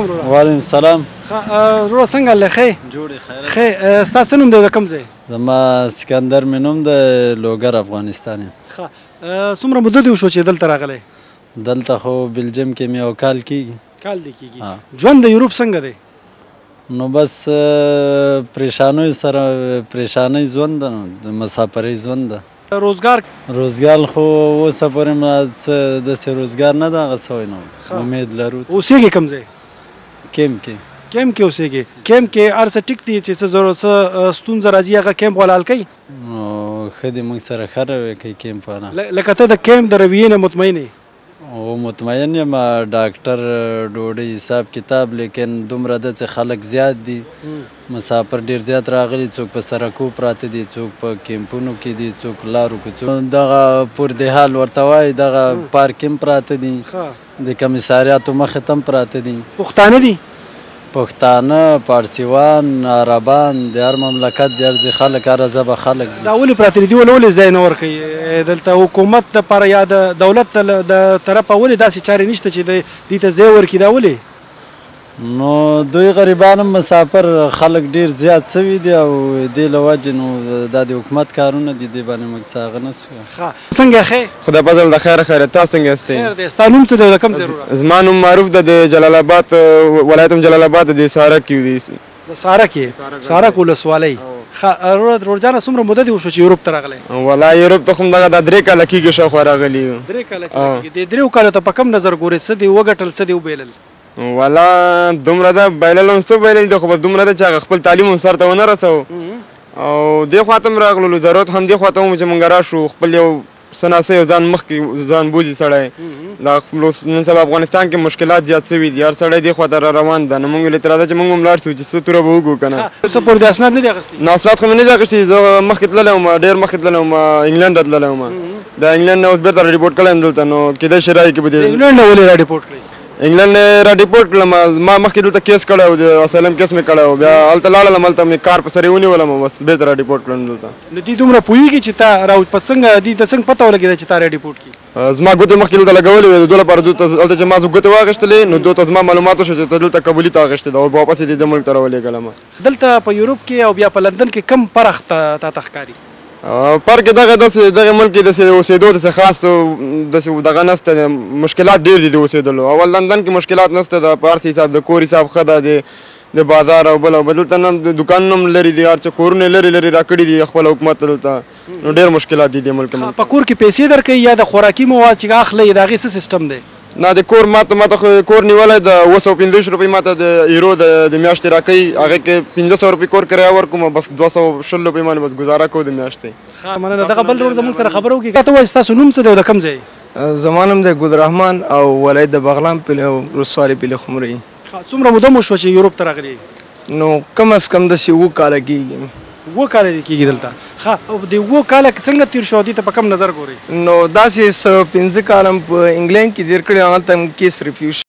وعلیکم السلام. وروره څنګه له ښه جوړې؟ خیر. ښه، ستا څه نوم دی، د کوم ځای؟ زما سکندر مې نوم دی، لوګر افغانستان یم. ښه، څومره موده دې وشو چې دلته راغلی؟ دلته خو بلجیم کې مې یو کال کېږي. کال دې کېږي. ژوند د یوروپ څنګه دی؟ نو بس پریشانیو سره پریشانۍ ژوند ده، نو د مسافرۍ ژوند ده. روزګار؟ روزګار خو اوسه پورې ما څه داسې روزګار نه ده هغه سوی، نو امید لرو. اوسېږې کوم ځای؟ کیمپ کې. کیمپ کې اوسېږې. کیمپ کې هر څه ټیک دي چې څه ضرورت څه ستونزه راځي هغه کیمپ والا حل کوي؟ نو ښه دي، موږ سره ښه رویه کوي کیمپ والا. لکه ته د کیمپ د رویې نه مطمئن یې؟ او مطمئن یم، ډاکټر، ډوډۍ، حساب کتاب، لیکن دومره ده چې خلک زیات دي، مسافر ډیر زیات راغلي، څوک په سرکو پراته دي، څوک په کیمپونو کې دي، څوک لارو کوڅو، دغه پردهال ورته وایي، دغه پارک هم پراته دي، د کمیساریاتو مخې ته هم پراته دي. پښتانه دي؟ پښتانه، پارسیوان، عربان، د هر مملکت د هر ځای خلک، هره ژبه خلک دي. دا ولې پراته دي؟ ولې ولې ځای نه ورکوي دلته حکومت دپاره یا د دولت د طرفه؟ ولې داسې چارې نشته چې دوی ته ځای ورکړي؟ دا ولې؟ نو دوی غریبان هم مسافر خلک ډیر زیات سوي دي او دې له وجې، نو دا د حکومت کارونه دي، دې باندې موږ څه هغه نه سو. ښه، څنګه ښې؟ خدای فضل د خیر خیر، تاسو څنګه یاستئ؟ خیر دی. ستا نوم څه دی، د کوم ځای وروره؟ زما نوم معروف ده، د جلال آباد ولایت هم جلال آباد د سارک یو دی. د سارک یې، سارک ولسوالۍ. ښه وروره، ورور جانه، څومره موده دې وشو چې یوروپ ته راغلی؟ ولا یوروپ ته خو دغه دا 3 کاله کېږي شاوخوا راغلي یو. 3 کاله چې کېږي، دې 3 کالو ته په کوم نظر ګورې؟ څه دې وګټل، څه دې وبایلل؟ ولا دومره ده بایلل هم څه بایلل دي، خو بس دومره ده چې هغه خپل تعلیم هم سر ته ونه رسوو او دې خوا ته هم راغلو، ضرورت هم دې خوا ته و چې مونږ راشو، خپل یو څه نا څه یو ځان مخکې ځان بوځي سړی. دا نن سبا افغانستان کې مشکلات زیات سوي دي، هر سړی دې خوا ته را روان ده، نو مونږ ویل تر راځه چې مونږ هم لاړ شو چې څه توره به وګو که نه. څه پورې دې اسناد نه دي اخیستي؟ نه، اسناد خو مې نه دي اخیستي. زه مخکې تللی وم، ډېر مخکې تللی وم، انګلینډ ته تللی وم، د انګلینډ نه اوس بېرته را ډیپورټ کړی یم دلته، نو کېدای شي رایې کې به دې. انګلینډ نه ولې را ډیپورټ کړی؟ انګلند را ډیپورټ کړم، ما مخکې دلته کیس کړی و، د اسایلم کیس مې کړی و، بیا هلته لاړلم، هلته مې کار په سر یې ونیولم، بس بېرته را ډیپورټ کړم دلته. نو دوی دومره پوهېږي چې تا را په څنګه دوی ته څنګه پته ولګېده چې تا را ډیپورټ کړي؟ زما ګوتې مخکې دلته لګولې وې د دوی لپاره، دوی ته هلته چې ما ګوتې واخیستلې نو دوی ته زما معلومات وشو چې ته دلته قبولي ته اخیستې ده او واپس یې دې ملک ته راولېږلم. دلته په یوروپ کې او بیا په لندن کې کوم فرق تا ته ښکاري؟ فرق دغه داسې دغه ملک کې داسې اوسېدو داسې خاص داسې دغه نشته، مشکلات ډېر دي د اوسېدلو. اول لندن کې مشکلات نشته، د په هر څه حساب د کور حساب ښه ده، د بازار او بل او بل، دلته نه دوکانونه هم لرې دي، هر څه کورونه لرې لرې راکړي دي خپل حکومت دلته، نو ډېر مشکلات دي دې ملک کې. په کور کې پیسې درکوي یا د خوراکي مواد چې اخلئ د هغې څه سیستم دی؟ نه، د کور ماته خو کور نیولی د 725 روپۍ ماته د ایرو د میاشتې راکوي، هغې کې 500 روپۍ کور کرایه ورکوم، بس 220 روپۍ باندې بس ګزاره کوو د میاشتې. ښه، مننه. دغه بل ورور زموږ سره خبره وکړي. ته وایې ستاسو نوم څه دی او د کوم ځای؟ زما نوم دی ګل رحمان او ولایت د بغلان ولسوالۍ پلې خمرې. څومره موده مو شوه چې یوروپ ته راغلي؟ نو کم از کم داسې 7 کاله کېږي. 7 کاله دې کېږي دلته. ښه، دې 7 کاله کې څنګه تېر شو، دې ته په کوم نظر ګورئ؟ نو داسې څه 5 کاله په انګلینډ کې تېر کړي، هلته هم کیس ریفیوز